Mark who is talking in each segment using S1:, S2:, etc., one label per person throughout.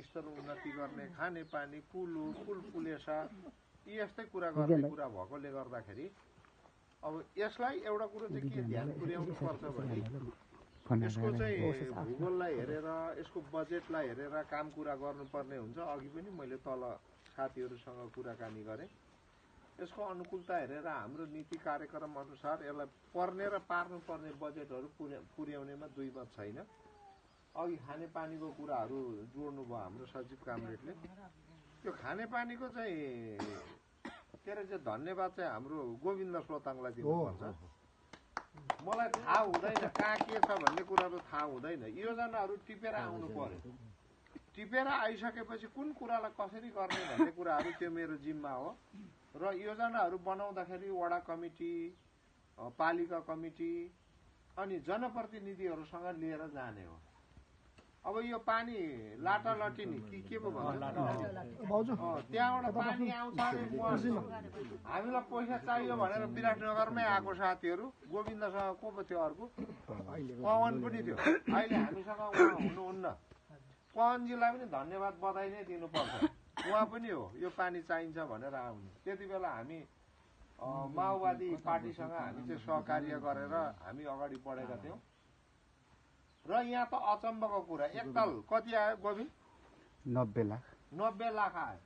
S1: स्तर उन्नति गर्ने, खानेपानी, पुल पुलेसा यी यस्तै कुरा गर्ने कुरा भएकोले गर्दाखेरि अब यसलाई एउटा कुरो चाहिँ के ध्यान पुर्याउनु पर्छ भने यसको चाहिँ भूगोललाई हेरेर यसको बजेटलाई हेरेर काम कुरा गर्नुपर्ने हुन्छ। अघि पनि मैले तल साथीहरूसँग कुराकानी गरेँ। यसको अनुकूलता हेरेर हाम्रो नीति कार्यक्रम अनुसार यसलाई पर्ने र पार्नुपर्ने बजेटहरू पुर्याउनेमा दुई मत छैन। अघि खानेपानीको कुराहरू जोड्नु भयो हाम्रो सचिव कामरेडले। त्यो खानेपानीको चाहिँ के अरे चाहिँ धन्यवाद चाहिँ हाम्रो गोविन्द श्रोताङलाई दिनुपर्छ। मलाई थाहा हुँदैन कहाँ के छ भन्ने कुरा त थाहा हुँदैन। योजनाहरू टिपेर आउनु पर्यो। टिपेर आइसकेपछि कुन कुरालाई कसरी गर्ने भन्ने कुराहरू त्यो मेरो जिम्मा हो र योजनाहरू बनाउँदाखेरि वडा कमिटी, पालिका कमिटी अनि जनप्रतिनिधिहरूसँग लिएर जाने हो। अब यो पानी लाटा लटिनी के पो भन्छ त्यहाँबाट पानी आउँछ अरे हामीलाई पैसा चाहियो भनेर विराटनगरमै आएको साथीहरू गोविन्दसँग को पो थियो अर्को पवन पनि थियो। अहिले हामीसँग उहाँ हुनुहुन्न। पवनजीलाई पनि धन्यवाद बधाई नै दिनुपर्छ। उहाँ पनि हो यो पानी चाहिन्छ भनेर आउने। त्यति बेला हामी माओवादी पार्टीसँग हामी चाहिँ सहकार्य गरेर हामी अगाडि बढेका थियौँ। र यहाँ त अचम्मको कुरा एकताल कति आयो गोविन्द?
S2: 90 लाख।
S1: 90 लाख आयो।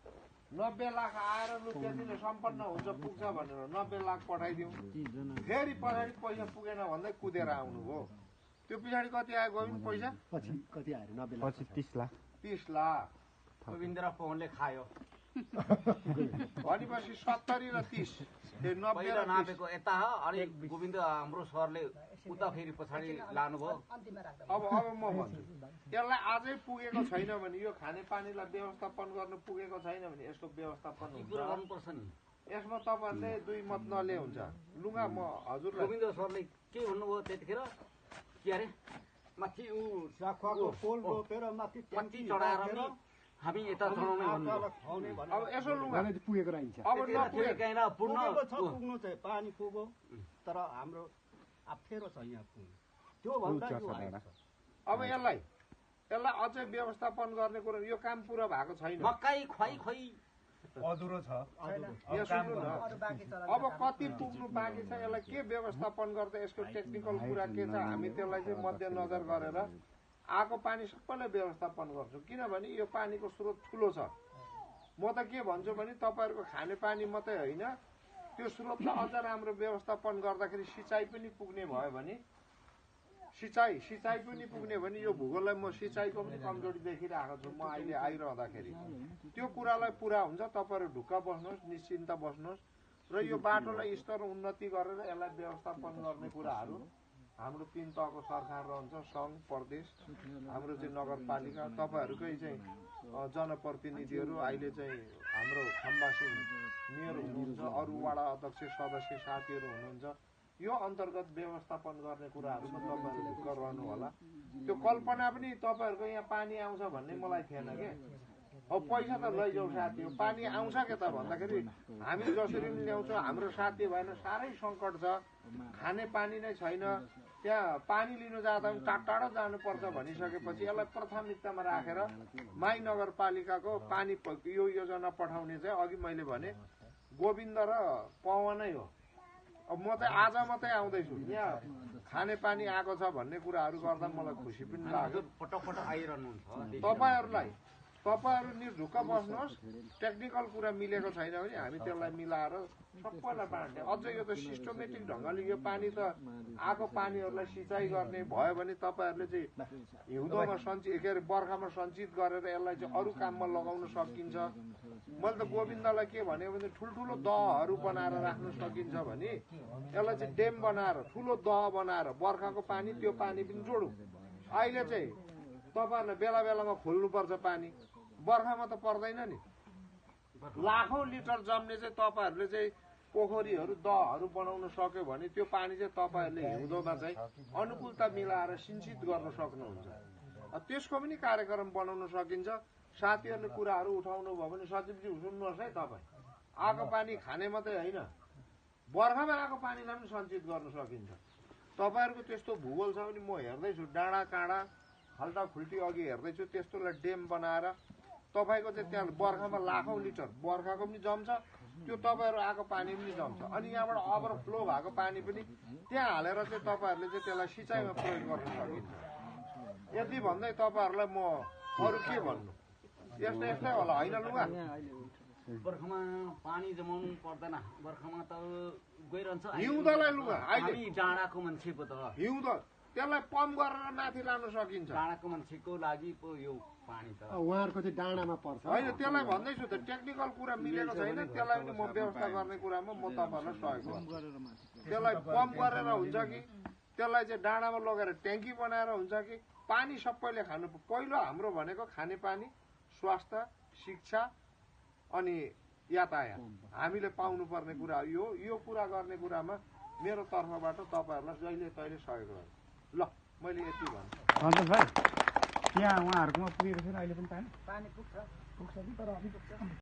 S1: 90 लाख आएर लु त्यतिले सम्पन्न हुन्छ पुग्छ भनेर 90 लाख पठाइदिउँ। फेरि पछाडि पैसा पुगेन भन्दै कुदेर आउनुभयो। त्यो पछाडि कति आयो गोविन्द पैसा?
S3: पछि कति आयो? 90 लाख।
S2: पछि 30 लाख।
S1: 30 लाख
S4: गोविन्द र पवनले खायो
S1: भनेपछि 70 र 30 90 र
S4: नापेको यता हो। अनि गोविन्द हाम्रो सरले उता फेरि पछाडि लानुभयो।
S1: अब म भन्छु यसलाई आजै पुगेको छैन भने यो खानेपानीलाई व्यवस्थापन गर्नु पुगेको छैन भने यसको व्यवस्थापन
S4: गर्नुपर्छ नि।
S1: यसमा तपाईँहरूले दुई मत नले हुन्छ। लुगा म हजुर
S4: गोविन्द सरले के भन्नुभयो त्यतिखेर? के अरे माथि
S3: साखुवाको पोल रोपेर माथि
S4: ट्याङ्की चढाएर नि हामी यता चढाउने भन्नुभयो।
S1: अब यसो लुगा
S3: पुगेको रहन्छ।
S1: अब
S3: पुग्नु चाहिँ पानी पुग्यो तर हाम्रो अप्ठ्यारो छ यहाँ पुग्नु। त्यो भन्दा
S1: अब यसलाई अझै व्यवस्थापन गर्ने कुरा यो काम पुरा भएको छैन।
S4: मकै खोइ
S5: अधुरो छ।
S1: अब कति पुग्नु बाँकी छ यसलाई के व्यवस्थापन गर्दा यसको टेक्निकल कुरा के छ हामी त्यसलाई चाहिँ मध्यनजर गरेर आएको पानी सबैलाई व्यवस्थापन गर्छौँ। किनभने यो पानीको स्रोत ठुलो छ। म त के भन्छु भने तपाईँहरूको खानेपानी मात्रै होइन त्यो स्रोतलाई अझ राम्रो व्यवस्थापन गर्दाखेरि सिँचाइ पनि पुग्ने भयो भने सिँचाइ पनि पुग्ने भने यो भूगोललाई म सिँचाइको पनि कमजोरी देखिरहेको छु। म अहिले आइरहँदाखेरि त्यो कुरालाई पुरा हुन्छ। तपाईँहरू ढुक्क बस्नुहोस्, निश्चिन्त बस्नुहोस् र यो बाटोलाई स्तर उन्नति गरेर यसलाई व्यवस्थापन गर्ने कुराहरू हाम्रो 3 तहको सरकार रहन्छ, सङ्घ, प्रदेश, हाम्रो चाहिँ नगरपालिका, तपाईँहरूकै चाहिँ जनप्रतिनिधिहरू अहिले चाहिँ हाम्रो खम्बासी मेयर हुनुहुन्छ, अरू वडा अध्यक्ष सदस्य साथीहरू हुनुहुन्छ। यो अन्तर्गत व्यवस्थापन गर्ने कुराहरूमा तपाईँहरू ढुक्क रहनु होला। त्यो कल्पना पनि तपाईँहरूको यहाँ पानी आउँछ भन्ने मलाई थिएन के। अब पैसा त लैजाऊ साथी हो, पानी आउँछ के त भन्दाखेरि हामी जसरी पनि ल्याउँछौँ। हाम्रो साथी भएन साह्रै सङ्कट छ, खाने पानी नै छैन। त्यहाँ पानी लिनु जाँदा पनि टाढो जानुपर्छ भनिसकेपछि यसलाई प्राथमिकतामा राखेर माई नगरपालिकाको पानी यो योजना पठाउने चाहिँ अघि मैले भने गोविन्द र पवनै हो। अब म चाहिँ आज मात्रै आउँदैछु, यहाँ खानेपानी आएको छ भन्ने कुराहरू गर्दा मलाई खुसी पनि लाग्यो।
S4: पटक आइरहनुहुन्छ।
S1: तपाईँहरू निर्ढुक्क बस्नुहोस्। टेक्निकल कुरा मिलेको छैन भने हामी त्यसलाई मिलाएर सबैलाई बाँड्ने। अझ यो त सिस्टमेटिक ढङ्गले यो पानी त आएको पानीहरूलाई सिँचाइ गर्ने भयो भने तपाईँहरूले चाहिँ हिउँदोमा सञ्चित के अरे बर्खामा सञ्चित गरेर यसलाई चाहिँ अरू काममा लगाउन सकिन्छ। मैले त गोविन्दलाई के भने ठुल्ठुलो दहहरू बनाएर राख्न सकिन्छ भने यसलाई चाहिँ ड्याम बनाएर ठुलो दह बनाएर बर्खाको पानी त्यो पानी पनि जोडौँ। अहिले चाहिँ तपाईँहरूलाई बेला बेलामा खोल्नुपर्छ पानी, बर्खामा त पर्दैन नि। लाखौं लिटर जम्ने चाहिँ तपाईँहरूले चाहिँ पोखरीहरू दहहरू बनाउन सक्यो भने त्यो पानी चाहिँ तपाईँहरूले हिउँदोमा चाहिँ अनुकूलता मिलाएर सिंचित गर्न सक्नुहुन्छ। त्यसको पनि कार्यक्रम बनाउन सकिन्छ। साथीहरूले कुराहरू उठाउनु भयो भने सचिवजी सुन्नुहोस् है, तपाईँ आएको पानी खाने मात्रै होइन बर्खामा आएको पानीलाई पनि सञ्चित गर्न सकिन्छ। तपाईँहरूको त्यस्तो भूगोल छ भने म हेर्दैछु डाँडा काँडा खाल्टा खुल्टी अघि हेर्दैछु त्यस्तोलाई ड्याम बनाएर तपाईँको चाहिँ त्यहाँ बर्खामा लाखौँ लिटर बर्खाको पनि जम्छ, त्यो तपाईँहरू आएको पानी पनि जम्छ। अनि यहाँबाट ओभरफ्लो भएको पानी पनि त्यहाँ हालेर चाहिँ तपाईँहरूले चाहिँ त्यसलाई सिँचाइमा प्रयोग गर्न सकिन्छ। यति भन्दै तपाईँहरूलाई म अरू के भन्नु, यस्तै होला होइन लुगा?
S4: बर्खामा पानी जमाउनु पर्दैन, बर्खामा त गइरहन्छ।
S1: हिउँदलाई लुगा अहिले
S4: डाँडाको मान्छे पो त
S1: हिउँद त्यसलाई पम्प गरेर माथि लानु सकिन्छ।
S4: डाँडाको मान्छेको लागि पो यो पानी त
S3: उहाँहरूको चाहिँ डाँडामा पर्छ
S1: होइन, त्यसलाई भन्दैछु त टेक्निकल कुरा मिलेको छैन, त्यसलाई पनि म व्यवस्था गर्ने कुरामा म तपाईँहरूलाई सहयोग गर्छु। त्यसलाई पम्प गरेर हुन्छ कि त्यसलाई चाहिँ डाँडामा लगेर ट्याङ्की बनाएर हुन्छ कि पानी सबैले खानु। पहिलो हाम्रो भनेको खानेपानी, स्वास्थ्य, शिक्षा अनि यातायात हामीले पाउनुपर्ने कुरा यो कुरा गर्ने कुरामा मेरो तर्फबाट तपाईँहरूलाई जहिले तहिले सहयोग गर्छु। ल मैले यति भन्छु।
S2: सन्तोष भाइ, त्यहाँ उहाँहरूकोमा पुगेको छैन अहिले पनि पानी?
S3: पानी पुग्छ कि तर